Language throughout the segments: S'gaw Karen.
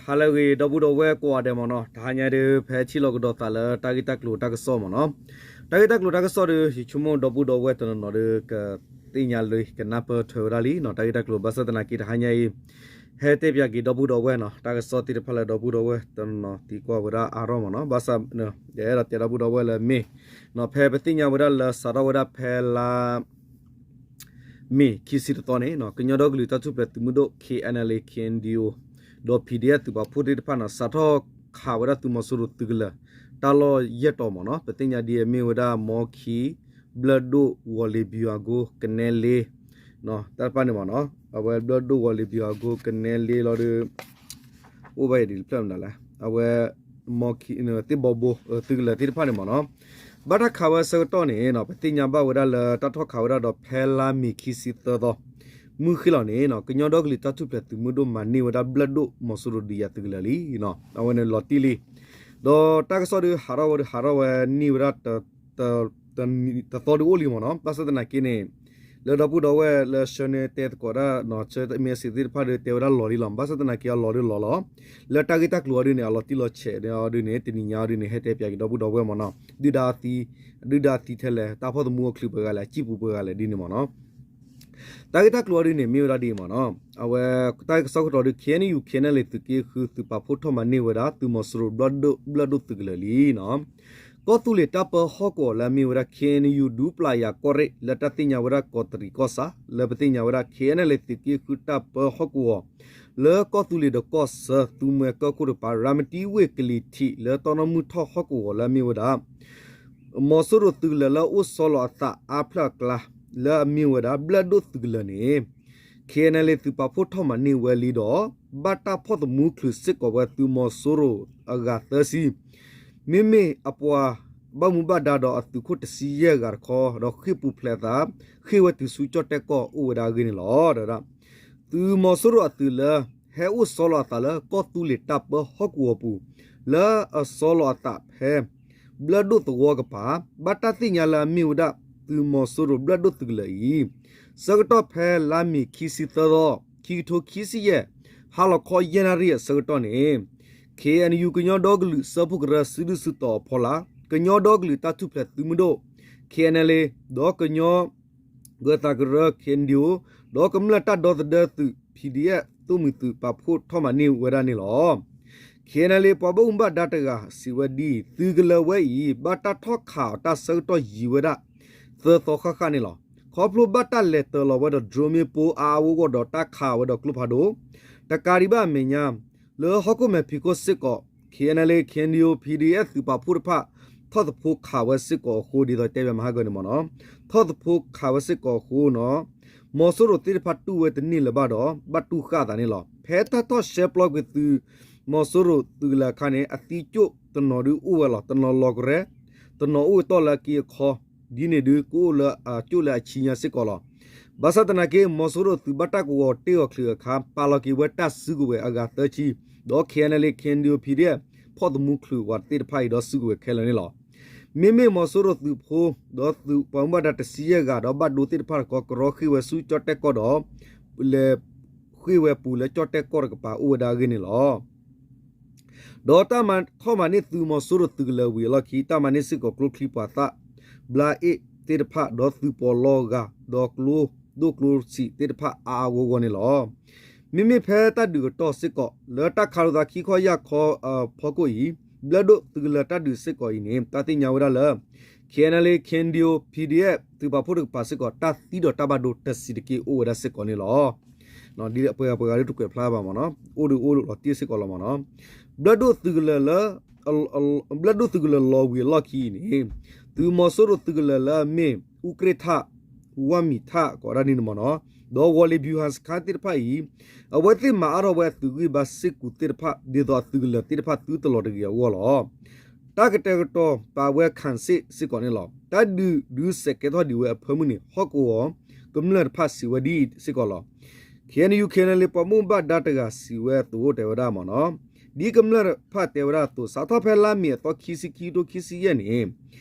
ဟါလၢအဂ့ၤ ဒီပုၢ်ဒီဝဲၢ်ကိးဂၤဒဲးမ့ၢ်နီၤ, တဟါညါဒုး ဖဲထံၣ်လိာ်ကဒီးသးလၢတၢ်ဂ့ၢ်တၢ်ကျိၤတၢ်ကစီၣ်မ့ၢ်နီၤ, တၢ်ဂ့ၢ်တၢ်ကျိၤတၢ်ကစီၣ်ဒီး ယဆိကမိၣ်ဒီပုၢ်ဒီဝဲၢ်တနီၤနီၤဒီး ကသ့ၣ်ညါလၢကနၢ်ပၢၢ်ထွဲဝဲဒၣ်လံနီၤ, တၢ်ဂ့ၢ်တၢ်ကျိၤ ဘၣ်ဆၣ်သနာ်က့ တဟါညါအံၤ ဟဲတဲပၠးက့ၤဒီပုၢ်ဒီဝဲၢ်နီၤ, တၢ်ကစီၣ်သ့ၣ်တဖၣ်လၢဒီပုၢ်ဒီဝဲၢ်တနီၤနီၤသံကွၢ်ဝဲဒၣ်အါထီၣ်မ့ၢ်နီၤ, ဘၣ်ဆၣ် ယအဲၣ်ဒိးတဲဒီပုၢ်ဒီဝဲၢ်လၢမ့ၢ် ဖဲပသ့ၣ်ညါဝဲဒၣ်လၢစးထီၣ်ဝဲဒၣ်ဖဲလါ မ့ၤခံဆံတသီန့ၣ် ကညီဒီကလုာ်တၢ်ထူၣ်ဖျဲးသုးမုၢ်ဒိၣ် K N L A K N D O ဒီး P D F သုးပာ်ဖှိၣ်သ့ၣ်တဖၣ်န့ၣ် စးထီၣ်ခးဝဲဒၣ်သုးမီၤစိရိၤသုးကလၢၤ တၢ်လီၢ်ယဲၢ်တီၤမ့ၢ်နီၤ, ပသ့ၣ်ညါဒ်အမ့ၢ်ဝဲဒၣ် မီခံ, ဘျၢၣ်ဒိၣ်, ဝီၤလ့ၤဘံၤအကိ, ကနဲလ့ တၢ်တဖၣ်န့ၣ်မ့ၢ်နီၤ, အဝဲဘျၢၣ်ဒိၣ်, ဝီၤလ့ၤဘံၤအကိ, ကနဲလ့လီၤဒီး အိၣ်ဘၣ်အံၤဒ်တဖျၢၣ်မနုၤလဲၣ်, အဝဲ မီခံ, သ့ၣ်ဘီဘိ သုးကလၢၤသ့ၣ်တဖၣ်န့ၣ်မ့ၢ်နီၤ, ဘၣ်တၢ်ခးဝဲအဆၢကတီၢ်န့ၣ် ပသ့ၣ်ညါဘၣ်ဝဲဒၣ်လၢတၢ်ထီၣ်ခးဝဲဒၣ်ဒီးဖဲလါမ့ၤခံဆံသၢသီ မုၢ်ဃ့ၢ်လီၤန့ၣ် ကညီဒီကလုာ်တၢ်ထူၣ်ဖျဲးသုးမုၢ်ဒိၣ်မၤန့ၢ်ဝဲဒၣ်ဘျၢၣ်ဒိၣ်မီၤစိရိၤဒုးယၤသုးကလၢၤလံ, အဝဲန့ၣ်လီၤတံၢ်လံ, ဒီးတၢ်ကစီၣ်ဒုးဟးထီၣ်ဝဲဒုးဟးထီၣ်ဝဲန့ၢ်ဝဲဒၣ် တသီဒုးအိၣ်လံမ့ၢ်နီၤ, ဘၣ်ဆၣ်သနာ်က့န့ၣ် လၢဒီပုၢ်ဒီဝဲၢ်လၢဆှၢန့ၢ်တဲသကိးတၢ်နီၤ, ဆှၢမ့ၢ်စ့သ့ၣ်တဖၣ်ဒီးတဲဝဲဒၣ်လီၤလံလီၤ, ဘၣ်ဆၣ်သနာ်က့အလီၤဒုးလီၤလီၤ, လၢတၢ်ဂ့ၢ်တၢ်ကျိၤအီၤဒုးန့ၣ် အလီၤတံၢ်လီၤဆဲးအီၤဒုးန့ၣ် တနံၤညါအီၤဒုးန့ၣ် ဟဲတဲပၠးက့ၤဒီပုၢ်ဒီဝဲၢ်မ့ၢ်နီၤ, ဒုၣ်ဒါအသံ, ဒုၣ်ဒါသံထဲလဲၣ်, တၢ်ဖီၣ်သမူအချုးပှဲၤဂၤလဲၣ်, အစံၣ်ပူၤပှဲၤဂၤလဲၣ်ဒ်န့ၣ်မ့ၢ်နီၤ, တၢ်ဂ့ၢ်တၢ်ကျိၤအီၤဒုးန့ၣ် မ့ၢ်ဝဲဒၣ်ဒ်အံၤမ့ၢ်နီၤ, အဝဲ တၢ်ဂ့ၢ်ကစီၣ်ခိၣ်တီဒုး K N U K N L A သုးက့ဃု သုးပာ်ဖှိၣ်ထီၣ်မၤန့ၢ်ဝဲဒၣ် သုးမီၤစိရိၤဘျၢၣ်ဒိၣ်သုးကလၢၤလံနီၤ, ကီၢ်သူလ့ၤတၢ်ပၢဟီၣ်ကဝီၤလၢအမ့ၢ်ဝဲဒၣ် K N U ဒူပျၢ်ယၤကီၢ်ရ့ၣ် လၢတၢ်သ့ၣ်ညါဝဲဒၣ်ကီးတရံးကီၢ်ဆၣ် လၢပသ့ၣ်ညါဝဲဒၣ် K N L A သုးက့ဃုတၢ်ပၢဟီၣ်ကဝီၤ လၢကီၢ်သူလ့ၤဒီးကီၢ်ဆၢ သုးမွဲကၢၢ်ခိၣ်တကပၤ ရၤမတံဝ့ၢ်ကလံၤထံး လၢတီနူမုၢ်ထီၣ်ဟီၣ်ကဝီၤလၢအမ့ၢ်ဝဲဒၣ် မီၤစိရိၤသုးကလၢၤလၢအအိၣ်ဆီလီၤအသးအါဖျၢၣ်အကျါ လၢအမ့ၢ်ဝဲဒၣ် ဘျၢၣ်ဒိၣ်သုးကလၢၤန့ၣ် K N L A သုးပာ်ဖှိၣ်ထီၣ်မၤန့ၢ်ဝဲလံဒီး ဘၣ်တၢ်ဖီၣ်သမူချုးစ့ၢ်ကီးဝဲသုးမီၤစိရိၤအဂၤသၢဆံ မ့မ့ၢ်အပှၤဘၣ်မူဘၣ်ဒါဒီးအသုးခိၣ်တဆံယဲၢ်ဂၤတခီ ဒီးဃ့ၢ်ပူၤဖျဲးအသး ဃ့ၢ်ဝဲတုၤဆူကၠီၣ်တဲၣ်ကီၢ်အိၣ်ဝဲဒၣ်အဂ့ၢ်န့ၣ်လီၤ. ဒီး သုးမီၤစိရိၤအသုးလၢ ဟဲအိၣ်ဆီလီၤအသးလၢကီၢ်သူလ့ၤတၢ်ပၢဟီၣ်ကဝီၤပူၤ လၢအဆီလီၤအသးဖဲ ဘျၢၣ်ဒိၣ်သဝီကပၤ ဘၣ်တၢ်သ့ၣ်ညါလၢအမ့ၢ်ဝဲဒၣ် သုးမီၤစိရိၤဘျၢၣ်ဒိၣ်သုးကလၢၤအံၤ ဆၢကတီၢ်ဖဲလါမ့ၤခံဆံသၢသီ ခံကထိခံဆံယဲၢ် ဟါလီၤခီယဲၢ်နၣ်ရံၣ်အဆၢကတီၢ်န့ၣ် K N U ကညီဒီကလုာ်စၢဖှိၣ်ကရၢစုဒုၣ်စုတီၤအဖီလာ် ကညီဒီကလုာ်တၢ်ထူၣ်ဖျဲးသုးမုၢ်ဒိၣ် K N L A ဒီးကညီ ဂၢၤသးကရၢ K N D O ဒီးကမျၢၢ်တၢ်ဒီသဒၢသုး P D F သိၣ်မှံၤသုးပာ်ဖှိၣ်ထီၣ်မၤန့ၢ်ဝဲဒၣ်န့ၣ်လီၤ. K N L A ပှၤဘၣ်မူဘၣ်ဒါတဂၤစံးဝဲဒ်အံၤ သုးကလၢၤဝဲအံၤ ဘၣ်တၢ်ထီၣ်ခးအီၤတၢ်ဆၢကတီၢ်ယံာ်ဝဲဒၣ် သၢသီဃၣ်ဃၣ်န့ၣ်လီၤ. ခီဖျိဘၣ်တၢ်လဲၤတၢၤလီၤဝဲဒီး drone မ့ၣ်ပိၢ်အါအါဂီၢ်ဂီၢ်ဒီးတၢ်ခးဝဲဒီးကျိဖးဒိၣ် တကးဒံးဘၣ်အမဲာ်ညါ လၢဟီၣ်ခိၣ်မဲာ်ဖံးခိၣ်စ့ၢ်ကီး K N L A K N D O P D F သုးပာ်ဖှိၣ်တဖၣ် ထီၣ်သဖှိခးဝဲစ့ၢ်ကီးအဃိ ဒ်သိးတဲဘၣ်မဟါကၢန့ၣ်မ့ၢ်နီၤ ထီၣ်သဖှိခးဝဲစ့ၢ်ကီးအဃိနီၤ မီၤစိရိၤသ့ၣ်တဖၣ်တူၢ်ဝဲတန့ၢ်လၢၤဘၣ်ဒီး ဘၣ်တူၢ်ဃာ်အသးန့ၣ်လီၤ. ဖဲတၢ်ထီၣ်ရှဲပျီကွံာ်သုး မီၤစိရိၤသုးကလၢၤအခါန့ၣ် အသံကၠိၣ်တနီၤဒုးအိၣ်ဝဲလီၤ. တနီၤလီၤကရဲ တနီၤအိၣ်တီၢ်လၢအက့အခီ ဒ်န့ၣ်ဒုးကအိၣ်လၢအကၠိၣ်လၢအဆံညါစ့ၢ်ကီးလီၤ. ဘၣ်ဆၣ်သနာ်က့ မီၤစိရိၤသုးဘၣ်တၢ်ကဝီၤတ့ၢ်အီၤချုးအခါ ပာ်လီၤက့ၤဝဲတၢ်စုကဝဲၤအဂၤသၢဆံ ဒီး K N L A K N D O P D F ဖီၣ်သမူချုးဝဲသ့ၣ်တဖၣ်အံၤဒီးစုကဝဲၤခဲလၢာ်န့ၣ်လီၤ. မ့မ့ၢ်မီၤစိရိၤသုးဖိ ဒီးသုးပှၤမူဘၣ်ဒါတဆံယဲၢ်ဂၤ ဒီးဘၣ်ဒိသ့ၣ်တဖၣ်တခီ ကရီဃ့ၢ်ဝဲဆူကၠီၣ်တဲၣ်ကီၢ်ဒီး လဲၤဃ့ၢ်ဝဲပူၤလၢကၠီၣ်တဲၣ်ကီၢ်တကပၤအိၣ်ဝဲဒၣ်အဂ့ၢ်န့ၣ်လီၤ. ဒီးတၢ်မၤထီၣ်မၤန့ၢ်သုးမီၤစိရိၤသုးကလၢၤဝံၤအလီၢ်ခံ တၢ်မၤန့ၢ်စ့ၢ်ကီးကျိချံပှၤသၣ် ဘျါအ့ၣ်သ့ၣ်တဖၣ် ဒီးသုးပီးလီဂၤ ဒီးကျိဒိၣ်ကျိဆံးသ့ၣ်တဖၣ်အါအါဂီၢ်ဂီၢ်န့ၣ်လီၤ. မ့မ့ၢ်ဖဲတၢ်ဒုးကတီၢ်စ့ၢ်ကီး လၢတၢ်ခးလိာ်သးခံခီယၢ်ခီအဖီခိၣ်အံၤ ဘျၢၣ်ဒိၣ်သုးကလၢၤတၢ်ဒုးစ့ၢ်ကီးအံၤန့ၣ် တၢ်သ့ၣ်ညါဝဲဒၣ်လၢ K N L A K N D O P D F သုးပာ်ဖှိၣ်တကပၤစ့ၢ်ကီး တၢ်သံဒီးတၢ်ဘၣ်ဒိတဆံးတက့ၢ်အိၣ်ဝဲဒၣ်စ့ၢ်ကီးန့ၣ်လီၤ. ဒ်ပှၤဂၤပှၤဂၤဒ်တကွဲးဖျါဘၣ်မ့ၢ်နီၤ အိၣ်ဒီးအိၣ်လီၤတံၢ်စ့ၢ်ကီးလီၤမ့ၢ်နီၤ ဘျၢၣ်ဒိၣ်သုးကလၢၤလၢ ဘျၢၣ်ဒိၣ်သုးကလၢၤလီၤဝံၤအလီၢ်ခံအံၤန့ၣ် သုးမီၤစိရိၤသုးကလၢၤလၢအမ့ၢ် အူကြ့ၣ်ထၣ် ဝၢ်မံၤထၣ် ကိးဒၣ်န့ၣ်မ့ၢ်နီၤ ဒီးဝီၤလ့ၤဘျူၤဟၣ်စခါသ့ၣ်တဖၣ်အံၤ အဝဲသ့ၣ်မၤအါထီၣ်ဝဲအသုးဂံၢ်ဘါစ့ၢ်ကီးသ့ၣ်တဖၣ် ဒ်သိးအသုးကလၢၤသ့ၣ်တဖၣ်သုတလီၤတဂ့ၤအဂီၢ်လီၤ. တၢ်ကတဲာ်ကတီၤပာ်ဝဲ ခၣ်စ့ၣ် စ့ၢ်ကီးန့ၣ်လီၤ. တၢ်ဒုးဒုးစဲးကဲထီၣ်ဒံးဝဲအဖၢမုၢ်န့ၣ် ဟီၣ်ကဝီၤကမျၢၢ်တဖၣ်စံးဝဲဒ်အံၤစ့ၢ်ကီးလီၤ. K N U K N L A ပှၤဘၣ်မူဘၣ်ဒါတဂၤစံးဝဲအသိးတဲဝဲဒၣ်မ့ၢ်နီၤ ဒ်ကမျၢၢ်တဖၣ်တဲဝဲဒၣ်အသိး စးထီၣ်ဖဲလါမ့ၤအသီခံဆံခံကထိခံဆံယဲၢ်န့ၣ်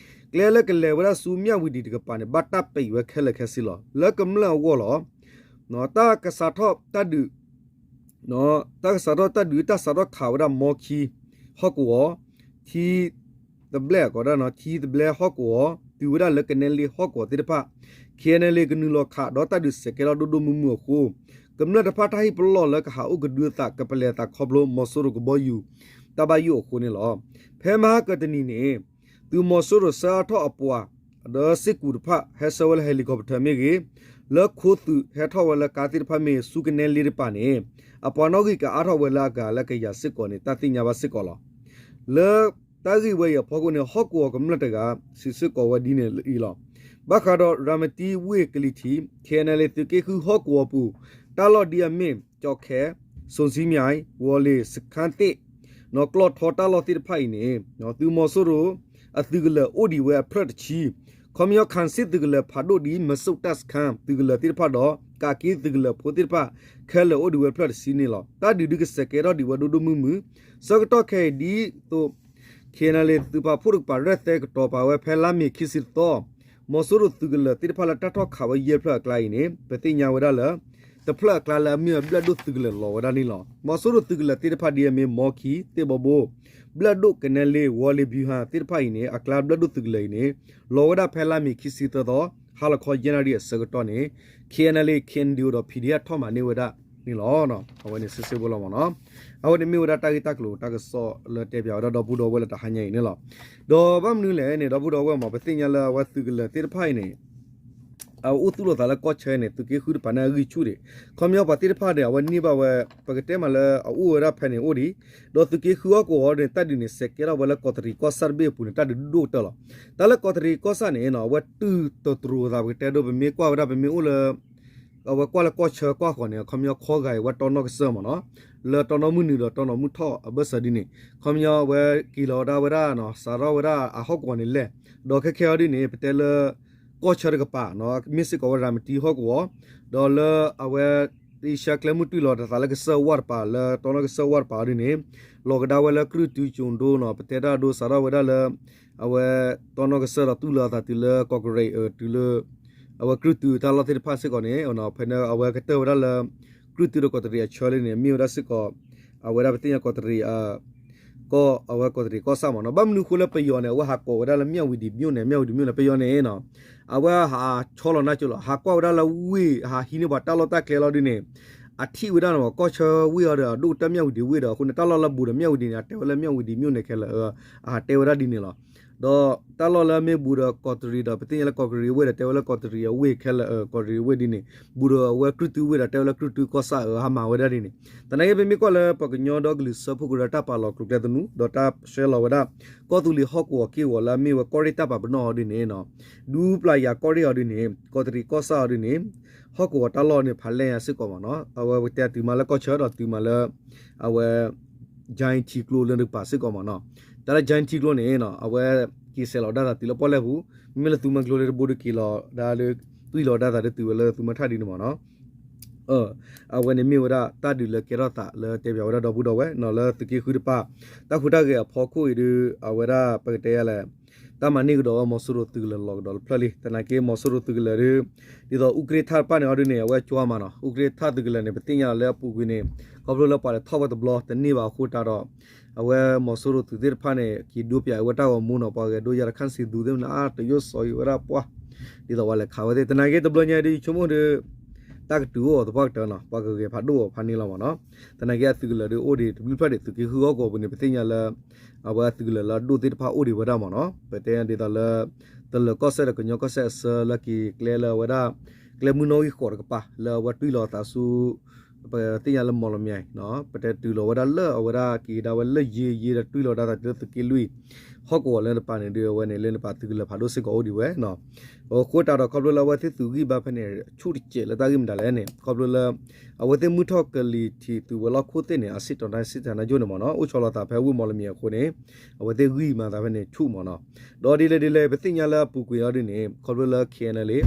ကျဲလၢကလဲၤဝဲဒၣ်ဆူမၠၣ်ဝတံၤတကပၤန့ၣ် ဘၣ်တၢ်ပဲာ်ဝဲခဲလၢာ်ခဲဆ့လီၤ. လၢကမျၢၢ်အဂီၢ်လီၤ. တၢ်ကစးထီၣ်တၢ်ဒုး တၢ်ကစးထီၣ်တၢ်ဒုးတၢ်စးထီၣ်ခးဝဲဒၣ်မီခံ ဟီၣ်ကဝီၤ ထံတဘျဲၣ် ကီးဒၣ်နီၤ ထံတဘျဲၣ်ဟီၣ်ကဝီၤ တုၤဝဲဒၣ်လၢကနဲလ့ဟီၣ်ကဝီၤသ့ၣ်တဖၣ် KNLA ကနုာ်လီၤခးဒီးတၢ်ဒုးစဲးကဲထီၣ်ဒိၣ်ဒိၣ်မုၢ်မုၢ်အဃိ ကမျၢၢ်တဖၣ်တၢ်ဟ့ၣ်ပလီၢ်လၢကဟးအိၣ်ကဒုအသး ကပလဲၤအသးခီဖျိ မီၤစိရိၤကဘီယူၤ တၢ်ဘၣ်ယိၣ်အဃိန့ၣ်လီၤ. ဖဲမဟါကတနံၤန့ၣ် သုးမီၤစိရိၤဆှၢအါထီၣ်အပှၤ ဒီးစ့ၢ်ကူးတဖၣ် ဟဲဆှၢဝဲလၢ helicopter မ့ၢ်ဂ့ၤ, လၢခိသုးဟဲထီၣ်ဝဲလၢကါသ့ၣ်တဖၣ်မ့ၢ်ဂ့ၤ ဆူကနဲလ့တပၤန့ၣ် အပှၤနီၣ်ဂံၢ်ကအါထီၣ်ဝဲလၢအဂၤလၢကယၤစ့ၢ်ကီးန့ၣ် တၢ်သ့ၣ်ညါဘၣ်စ့ၢ်ကီးလီၤ. လၢတၢ်ဂ့ၢ်ဝဲအံၤအဖီခိၣ်န့ၣ် ဟီၣ်ကဝီၤကမျၢၢ်တဂၤ စံးစ့ၢ်ကီးဝဲဒ်န့ၣ်အံၤလီၤ. ဘၣ်ဃးဒီး ရၤမတံဝ့ၢ်ကလံၤထံး KNLA သုးက့ဃုဟီၣ်ကဝီၤပူၤ တၢ်လီၢ်ဒ်အမ့ၢ် ကၠီၣ်ခဲ, စိၣ်စံမၠဲၣ်, ဝီၤလ့ၤ စခန်းသစ် နီၢ်ကျီၢ်ထီတၢ်လီၢ်သ့ၣ်တဖၣ်အံၤန့ၣ် သုးမီၤစိရိၤ အသုးကလၢၤအိၣ်ဒံးဝဲအဖျၢၣ်တဆံ, ခီပညီ ခၣ်စ့ၣ်သုးကလၢၤဖးဒိၣ်ဒ် မစိၣ်တၢ်စခန်း သုးကလၢၤသ့ၣ်တဖၣ်ဒီး ကးက့သုးကလၢၤဖိသ့ၣ်တဖၣ် ခဲလၢာ်အိၣ်ဒံးဝဲဖျၢၣ်တဆံန့ၣ်လီၤ. တၢ်ဒုးဒုးကစဲးကဲထီၣ်ဒံးဝဲဒိၣ်ဒိၣ်မုၢ်မုၢ်, ဆၢကတီၢ်ခဲအံၤဒ်သိး KNLA သုးပာ်ဖှိၣ်တကပၤ ရဲၣ်သဲကတီၤပာ်ဝဲဖဲလါမ့ၤခံဆံတသီ မီၤစိရိၤသုးကလၢၤသ့ၣ်တဖၣ်လၢတၢ်ထီၣ်ခးဝဲယဲၢ်ဖျၢၣ်အကျါအံၤန့ၣ် ပသ့ၣ်ညါဝဲဒၣ်လၢ တဖျၢၣ်အကျါလၢအမ့ၢ်ဝဲဘျဲၣ်ဒိၣ်သုးကလၢၤလီၤဝဲဒၣ်န့ၣ်လီၤ. မီၤစိရိၤသုးကလၢၤသ့ၣ်တဖၣ်ဒ်အမ့ၢ် မီခံ, သ့ၣ်ဘီဘိ, ဘျဲၣ်ဒိၣ်, ကနဲလ့, ဝီၤလ့ၤ, ဘံဟၣ်သ့ၣ်တဖၣ်အံၤန့ၣ် အကျါဘျဲၣ်ဒိၣ်သုးကလၢၤအံၤန့ၣ် လီၤဝဲဒၣ်ဖဲလါမ့ၤခံဆံသၢသီ ဟါလီၤခီယဲၢ်နၣ်ရံၣ်အဆၢကတီၢ်န့ၣ် KNLA KNDO ဒီး PDF ထီၣ်မၤန့ၢ်ဝဲဒၣ်န့ၣ်လီၤ. အဝဲန့ၣ်စ့စ့ဖိလီၤမ့ၢ်နီၤ. အဝဲန့ၣ်မ့ၢ်ဝဲဒၣ်တၢ်ဂ့ၢ်တၢ်ကျိၤတၢ်ကစီၣ်လၢတဲပၠးဝဲဒၣ်ဒီပုၢ်ဒီဝဲၢ်လၢတဟါညါအံၤန့ၣ်လီၤ. ဒီးဘၣ်မနုၤလဲၣ်န့ၣ် ဒီပုၢ်ဒီဝဲၢ်မ့ၢ် ပသ့ၣ်ညါလၢအဝဲသုးကလၢၤသ့ၣ်တဖၣ်အံၤန့ၣ် အအိၣ်သူၣ်လီၤသးလၢကီၢ်ဆၢန့ၣ် သုးက့ဃုတပၤန့ၣ်အဂံၢ်ဆူၣ်ဒံး, ခီပညီပှၤသ့ၣ်တဖၣ်န့ၣ် အဝဲန့ၢ်ဘၣ်ဝဲ ပကတဲမးလၢအအိၣ်ဝဲဒၣ်ဖဲန့ၣ်အိၣ်ဒံး, ဒီးသုးက့ဃုဟီၣ်ကဝီၤန့ၣ် တၢ်ဒုးန့ၣ်စဲးကဲထီၣ်ဝဲလၢကီးတရံးကီၢ်ဆၣ်တဘ့ၣ်အပူၤန့ၣ် တၢ်ဒုးဒိၣ်ကတၢၢ်လီၤ. တၢ်လၢကီးတရံးကီၢ်ဆၣ်န့ၣ် အဝဲတုၤတတြိၤသး ပကတဲဒိ ပမ့ၢ်ကွၢ်ဝဲဒၣ် ပမ့ၢ်အိၣ်လၢ အဝဲကွၢ်လၢကီၢ်ဆၢကွၢ်ဃီၤန့ၣ် ခီပညီခီဂာ်အံၤဝဲတီနီၢ်ကစၢၢ်မ့ၢ်နီၤ, လၢတီနီၢ်မုၢ်နုာ်ဒီးတီနီၢ်မုၢ်ထီၣ်အဘၢၣ်စၢၤဒ်န့ၣ် ခီပညီအဝဲက့ၤလီၤဝဲဒၣ်ဝဲဒၣ်နီၤ စးထီၣ်ဝဲဒၣ်အဟီၣ်ကဝီၤန့ၣ်လဲၣ်, ဒီးခဲခဲအံၤဒ်န့ၣ် ပတဲလၢ ကီၢ်ဆၢတကပၤ မ့ၢ်စ့ၢ်ကီးဝဲရၤမတံဟီၣ်ကဝီၤ, ဒီးလၢအဝဲ အ့ရှါကျဲမုၢ်တွံၢ်လီၤတသးလၢကစၢၢ်ဝၣ်တပၤ လၢတီနီၢ်ကစၢၢ်ဝၣ်တပၤအီၤဒ်န့ၣ် လီၤကဒါဝဲလၢကြုၢ်တုကၠိၤဒိနီၤ ပတဲတၢ်ဒိစးထီၣ်ဝဲဒၣ်လၢ အဝဲ တီနီၢ်ကစၢၢ်ဒီးတူၢ်လိာ်အသးတုၤလၢကီးကရံး တုၤလၢ အဝဲကြုၢ်တုတၢ်လီၢ်သ့ၣ်တဖၣ်စ့ၢ်ကီးန့ၣ် ဖဲန့ၣ် အဝဲကတၢၢ်ဝဲဒၣ်လၢ ကြုၢ်တုဒီးကီးတရံးအဆၢလံန့ၣ် မ့ၢ်ဝဲဒၣ်စ့ၢ်ကီး အဝဲဒၣ်ပသ့ၣ်ညါကီးတရံး ကီၢ် အဝဲကီးတရံးကီၢ်ဆၣ်မ့ၢ်နီၤ. ဘၣ်မနုၤအဃိလၢပယီၤန့ၣ် အဝဲဟးကိးဝဲဒၣ်လၢ မြဝတီမြို့နယ် မြဝတီမြို့နယ် ပယီၤန့ၣ်နီၤ အဝဲဟးဆီလီၤနၢ်ကၠိလီၤ ဟးကွၢ်ဝဲဒၣ်လၢဝ့ၢ် ဟးဟံးန့ၢ်ပှၤတၢ်လီၢ်တၢ်ကျဲလီၤဒ်န့ၣ် အထံၣ်ဝဲဒၣ်န့ၣ် ကီၢ်ဆၢဝ့ၢ်အီၤဒီး အဒိၣ်ကတၢၢ်မြဝတီဝ့ၢ်ဒီး အဃိန့ၣ် တၢ်လီၢ်လၢဘူးဒီးမြဝတီန့ၣ် အတဲဝဲလၢ မြဝတီမြို့နယ် ခဲလၢာ် အဟးတဲဝဲဒၣ်ဒ်န့ၣ်လီၤ. ဒီးတၢ်လီၢ်လၢမ့ၢ်ဘူးဒီးကီးတရံးဒီး ပသ့ၣ်ညါလၢကီးကရံးဝ့ၢ်ဒီး တဲဝဲလၢကီးတရံးအဝ့ၢ်ခဲလၢာ် ကီးတရံးအဝ့ၢ်ဒ်န့ၣ် ဘူးဒီးအဝဲကြုၢ်တုဝ့ၢ်ဒီး တဲဝဲလၢကြုၢ်တုကီၢ်ဆၣ်အၢ ဟးမၤဝဲဒၣ်ဒ်န့ၣ် သနာ်က့ ပမ့ၢ်ကွၢ်လၢပှၤကညီဒီကလုာ်စၢဖှိၣ်ကရၢတၢ်ပာ်လီၤကျိၤကျဲသနူ ဒီးတၢ်ဆှၢလီၤဝဲဒၣ် ကီၢ်သူလ့ၤဟီၣ်ကဝီၤက့ၢ်ဂီၤလၢအမ့ၢ်ဝဲကီၢ်ရ့ၣ်တၢ်ပာ်ပနီၣ်အီၤဒ်န့ၣ် ဒူပျၢ်ယၤကီၢ်ရ့ၣ်အီၤဒ်န့ၣ် ကီးတရံးကီၢ်ဆၣ်အီၤဒ်န့ၣ် ဟီၣ်ကဝီၤတၢ်လီၢ်န့ၣ် ဖးလဲၢ်ညါစ့ၢ်ကီးမ့ၢ်နီၤ. အဝဲပတဲတုၤမးလၢကီၢ်ဆၢဒီးတုၤမးလၢ အဝဲ ကၠဲထံကျိလၢတကပၤစ့ၢ်ကီးမ့ၢ်နီၤ. တၢ်လၢကၠဲထံကျိန့ၣ် အဝဲက့ၤစဲးလီၤဒၣ်သးတုၤလၢပီၣ်လဲၣ်ပူၤ မ့မ့ၢ်လၢသုမၢကျိလၢတဘိဒီးက့ၤလီၤဒၣ်လၢ တွံၢ်လီၤဒၣ်သးဒ်တုၤဝဲလၢသုမၢထၣ်ဒ်န့ၣ်မ့ၢ်နီၤ. အဝဲန့ၣ်မ့ၢ်ဝဲဒၣ်တၢ်ဒုးလၢကဲထီၣ်သးလၢတဲပၠးဝဲဒၣ်ဒီပုၢ်ဒီဝဲၢ်နီၤ လၢသုးက့ဃုတပၤ တၢ်ဟူးတၢ်ဂဲၤအဖီခိၣ်အံၤဒီး အဝဲဒၣ်ပကတဲယၤလဲၣ် တၢ်မၤန့ၢ်ကဒီးဝဲမီၤစိရိၤသုးကလၢၤလီၤကဒီးတဖျၢၣ်လံ. သနာ်က့ မီၤစိရိၤသုးကလၢၤဒီး ဒ်သိးအူကြ့ၢ်ထၣ်တဖၣ်န့ၣ်အီၤဒ်န့ၣ် အဝဲကွၢ်မးနီၤ အူကြ့ၢ်ထၣ်သုးကလၢၤန့ၣ် ပသ့ၣ်ညါလီၤလၢအပူၤကွံာ်န့ၣ် ခီဖျိလၢပှၤလဲၤထီၣ်ဝဲတဘျီတန့ၢ်ဘၣ်အဃိတၢ်ဒီး အဝဲမီၤစိရိၤသုးသ့ၣ်တဖၣ်န့ၣ် က့ၤဒိပၠးဝဲတၢ်ဂီၤမူနီၤ ပှၤဂဲၤဒိယၤတခါစံးသူသ့ၣ်မနုၤအါတယိၣ်စီၤယိၤဝဲဒၣ်ပှၢ် ဒ်သိးပှၤလဲၤခးဝဲသ့ၣ် သနာ်က့တဘျီညါဒ်ယဆိကမိၣ်ဒီး တၢ်ကတုၤအိၣ်အီၤသပှၢ်ကတၢၢ်နီၤ ပှၤကဂဲၤဖးဒိၣ်အီၤဖးန့ၢ်လီၤမ့ၢ်နီၤ. သနာ်က့အသုးကလၢၤဒီးအိၣ်ဒံးတဘျုးဖျၢၣ်ဒံး သုးက့ဃုဟီၣ်ကဝီၤပူၤန့ၣ် ပသ့ၣ်ညါလၢ အဝဲအသုးကလၢၤလၢအဒိၣ်သ့ၣ်တဖၣ်အိၣ်ဒံးဝဲဒၣ်မ့ၢ်နီၤ ပတဲဒ်သိးလၢ တလၢၤကီၢ်စဲၣ်ဒီးကညီကီၢ်စဲၣ်အဆၢလၢက့ၤကျဲလၢအဝဲဒၣ် ကျဲမုၢ်နီၣ်ဂံၢ်ဃိးတကပၤ လၢအဝဲတွံၢ်လီၤအသးဆူ ပသ့ၣ်ညါလၢမီၢ်လမၠဲၣ် ပတဲတုၤလီၤဝဲဒၣ်လၢအဝဲဒၣ်က့ၤကဒါဝဲလၢယ့ယ့ဒီးတွံၢ်လီၤဒၣ်သးတုၤလၢသုးက့လွံၢ် ဟီၣ်ကဝီၤလၢတပၤန့ၣ်ဒီး အဝဲန့ၣ်လၢနပၤသုးကလၢၤဖးဒိၣ်စ့ၢ်ကီးအိၣ်ဒံးဝဲ အဃိတၢ်ဒီးခီဖျိလၢအဝဲသ့ၣ်သုးဂံၢ်ဘါဖဲန့ၣ် ဆူၣ်တစဲးလၢတၢ်ဂ့ၢ်မတၤလဲၣ်န့ၣ် ခီဖျိလၢ အဝဲသ့ၣ်မုၢ်ထီၣ်ကလံၤထံးသုးဝဲၤလီၢ်ခိၣ်သ့ၣ်န့ၣ် အစံၣ်တီၤတၢ်စံၣ်တၢ်နါယိၣ်န့ၣ်မ့ၢ်နီၤ အိၣ်ဆီလီၤသးဖဲဝ့ၢ်မီၢ်လမၠဲၣ်အဃိန့ၣ် အဝဲသ့ၣ်ဂံၢ်မၤသးဖဲန့ၣ်ဆူၣ်မ့ၢ်နီၤ. ဒီးဒ်လဲၣ်ဒ်လဲၣ် ပသ့ၣ်ညါလၢအပူၤကွံာ်အီၤဒ်န့ၣ် ခီဖျိလၢ KNLA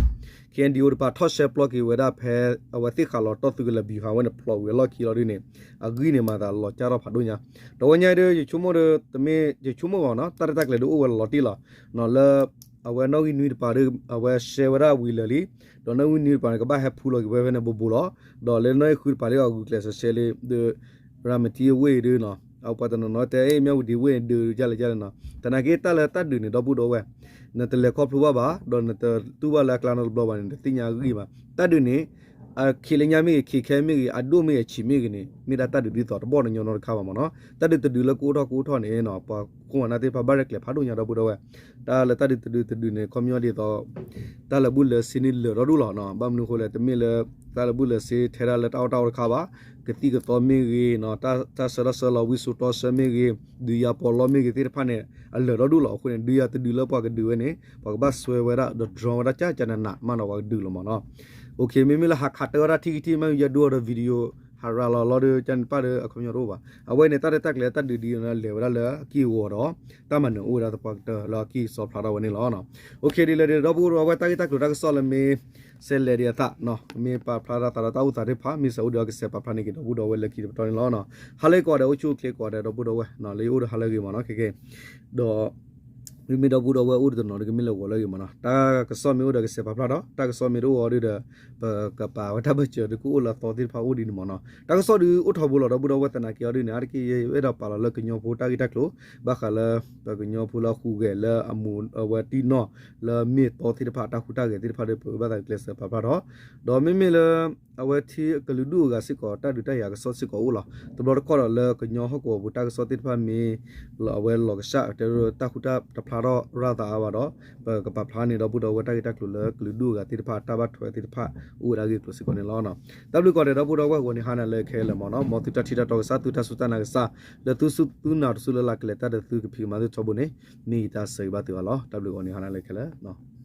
KNDO တပၤထီၣ်ရှဲပျီက့ၤဝဲဒၣ်ဖဲ အဝဲသ့ၣ်ဃးလီၤတီၢ်သုးကလၢၤဘံၤဟးဝဲန့ၣ် ဖျိးဝံၤအလီၢ်ခံလီၤဒ်န့ၣ် အဂံၢ်န့ၣ်မၤသးလီၤကၢ်ထီၣ်ဖးဒိၣ်ညါ ဒီးဝဲညါဒီး ယဆိကမိၣ်ဒီး တမ့ၢ်ယဆိကမိၣ်ဘၣ်နီၤ တၢ်ရဲၣ်တၢ်ကျဲၤဒုးအိၣ်ဝဲလီၤတံၢ်လီၤ လၢ အဝဲနီၣ်ဂံၢ်နွံတပၤဒီး အဝဲရှဲဝဲဒၣ်ဝံၤလၢာ်လံ, ဒီးနီၣ်ဂံၢ်နွံတပၤန့ၣ် ကဘၣ်ဟဲဖူလီၤက့ၤဝဲဖဲန့ၣ်ဘိးဘိးလီၤ. ဒီးလၢနီၣ်ဂံၢ်ဃုတပၤလၢအဂုာ်ကျဲးစၢးရှဲလံ ဒီး ရၤမတံအဝ့ၢ်အံၤဒီး အပှၤတနီၤနီၤတဲ အဲ မၠၣ်ဝတံၤဝ့ၢ်ဒုးဒ်လဲၣ်ဒ်လဲၣ်နီၤ. သနာ်က့တၢ်လၢတၢ်ဒုးန့ၣ် ဒီပုၢ်ဒီဝဲၢ် နတလဲၤခီဖျိဘၣ်ဘၣ် ဒီးနတတူၢ်ဘၣ်လၢအကျါနီတဘျီဘၣ်န့ၣ် နတသ့ၣ်ညါအဂံၢ်ဘၣ်. တၢ်ဒုးန့ၣ် အခ့လၢညါမ့ၢ်ဂ့ၤ ခ့ခဲမ့ၢ်ဂ့ၤ အဒိၣ်မ့ၢ်ဂ့ၤ အဆံးမ့ၢ်ဂ့ၤန့ၣ် မ့ၢ်ဒၣ်တၢ်ဒုးဒ်သိးတဘီၣ်တညီနီတခါဘၣ်မ့ၢ်နီၤ. တၢ်ဒုးတဒုးလၢကအိၣ်ထီၣ်ကအိၣ်ထီၣ်န့ၣ် ပှၤခိၣ်နၢ်သ့ၣ်တဖၣ်ဘၣ်ရဲၣ်ကျဲၤဖးဒိၣ်ညါဒီပုၢ်ဒီဝဲၢ်. တၢ်လၢတၢ်ဒုးတဒုးတဒုးန့ၣ် ခီပညီဒ်သိး တၢ်လၢာ်ဘူၣ်လၢာ်စ့န့ၣ်လၢာ်ဒီဒူၣ်လီၤ. ဘၣ်မနုၤအဃိလဲၣ် တမ့ၢ်လၢ တၢ်လၢာ်ဘူၣ်လၢာ်စ့ထဲဒၣ်လၢတၢ်အီၣ်တၢ်အီတခါဘၣ်. ကသံၣ်ကသီမ့ၢ်ဂ့ၤ တၢ်ဆၢတၢ်ဆၢလီၤဝံစိာ်တီဆၢမ့ၢ်ဂ့ၤ ဒုးယၤပီးလီမ့ၢ်ဂ့ၤသ့ၣ်တဖၣ်န့ၣ် အလၢာ်ဒီဒူၣ်လီၤ. အဃိန့ၣ် ဒုးယၤတဒုးလၢပှၤကဒုးဝဲန့ၣ် ပှၤကဘၣ်စွဲဝဲဒၣ်ဒီး drone ဝဲဒၣ်ကၢ်ကၢ်နးနးမးနီၤ ပှၤကဒုးလီၤမ့ၢ်နီၤ. မ့မ့ၢ်လၢဟးခးတၢ်ဝဲဒၣ်ထံၣ်ကထံၣ် မ့ၢ်ယဒိဒီး video ဟးရၤလီၤလီၤဒီး ကန့ၣ်ပၣ်ဒီး အခီပညီတအိၣ်ဘၣ်. အဝဲန့ၣ် တၢ်ရဲၣ်တၢ်ကျဲၤတၢ်ဒုးဒ်အံၤန့ၣ် လဲၤဝဲဒၣ်လၢအကံၢ်အဂီၤဒီး တၢ်မၤနၢၤအိၣ်ဝဲဒၣ်သပှၢ်ကတၢၢ်လၢအကံၢ်စီဖျါထီၣ်ဝဲန့ၣ်လီၤ. ဒ်လဲၣ်ဒ်လဲၣ် ဒီပုၢ်ဒီဝဲၢ် တၢ်ဂ့ၢ်တၢ်ကျိၤတၢ်ကစီၣ်လၢမ့ၢ် ဆဲးလဲၤဒံးအသး မ့ၢ်ပာ်ဖျါထီၣ်သးဒီးတၢ်အိၣ်သးသ့ၣ်တဖၣ် မ့ၢ်စးအိၣ်ဒီးကစဲးပာ်ဖျါန့ၢ်က့ၤဒီပုၢ်ဒီဝဲၢ်လၢခံတပတီၢ်န့ၣ်လီၤ. ဟါလၢကိးဂၤဒဲး အိၣ်ဆူၣ်အိၣ်ချ့ကိးဂၤဒဲး ဒီပုၢ်ဒီဝဲၢ် လၢယအိၣ်ဒီးဟါလၢအဂ့ၤမ့ၢ်နီၤ ခဲကဲ ဒီး မ့မ့ၢ်ဒီပုၢ်ဒီဝဲၢ်အိၣ်တနီၤဒီး ကမ့ၢ်လၢဂီၤလၢအဂ့ၤမ့ၢ်နီၤ. တၢ်ကစီၣ်မ့ၢ်အိၣ်ဒီးကစဲးပာ်ဖျါဒီး တၢ်ကစီၣ်မ့ၢ်တအိၣ်အီၤဒီး ပကပာ်ဝဲတၢ်ဘၢၣ်စၢၤဒီး ကအိၣ်လၢအသီသ့ၣ်တဖၣ်အိၣ်ဒ်န့ၣ်မ့ၢ်နီၤ. တၢ်ကစီၣ်ဒုးအိၣ်ထီဘိလီၤ ဒီပုၢ်ဒီဝဲၢ် သနာ်က့အီၤဒ်န့ၣ် အါတက့ၢ်ယအဲၣ်ဒိးပာ်လီၤလၢကညီဖိတၢ်ဂ့ၢ်တၢ်ကျိၤ ဘၣ်ဃးလၢ ပကညီဖိလၢအဟူးဂဲၤလၢအမိၢ်အဝဲတံၢ်နီၢ် လၢမ့ၢ်သီသ့ၣ်တဖၣ် တၢ်ဟူးတၢ်ဂဲၤသ့ၣ်တဖၣ်ဒီး ပကဘၣ်သးကျဲးစၢးပာ်ဖျါထီၣ် ဒီးမ့မ့ၢ်လၢ အဝဲထံကလုာ်ဒူၣ်အဂၤစ့ၢ်ကီး တၢ်ဒုးတၢ်ယၤကစီၣ်စ့ၢ်ကီးအိၣ်လီၤ. တဘျီတခီၣ်ဒီးလၢကညီဟီၣ်ကဝီၤပူၤတၢ်ကစီၣ်သ့ၣ်တဖၣ်မ့ၢ် အဝဲလီၤကစၢ် တဲဒိတၢ်ဃူတၢ်တဖျါထီၣ်ရၤသးအါဘၣ်ဒီး ပကပာ်ဖျါန့ၢ်ဒီပုၢ်ဒီဝဲၢ်တၢ်ဂ့ၢ်တၢ်ကျိၤလၢကလုာ်ဒူၣ်အဂၤသ့ၣ်တဖၣ် တၢ်ဘၣ်ထွဲသ့ၣ်တဖၣ် အိၣ်ဝဲဒၣ်ဂ့ၢ်ကျိၤစ့ၢ်ကီးန့ၣ်လီၤ. တၢ်ဘျုးကိးဂၤဒဲး ဒီပုၢ်ဒီဝဲၢ် ဂီၤနံၤဟါနၤလၢခဲလၢာ်မ့ၢ်နီၤ မ်သုတၢ်ထံၣ်တၢ်တီကစၢ် သုတၢ်စူၢ်တၢ်နာ်ကစၢ် လၢသုစူၢ်သုနာ်တစူၢ်လၢ်လၢ်ကလဲၤတၢ်ဒီးသုကဖံးကမၤသုထီဘိန့ၣ် မ့ၢ်ယတၢ်ဆၢဂ့ၤဘၣ်သုဘၣ်လီၤ. တၢ်ဘျုးဂီၤနံၤဟါနၤလၢခဲလၢာ်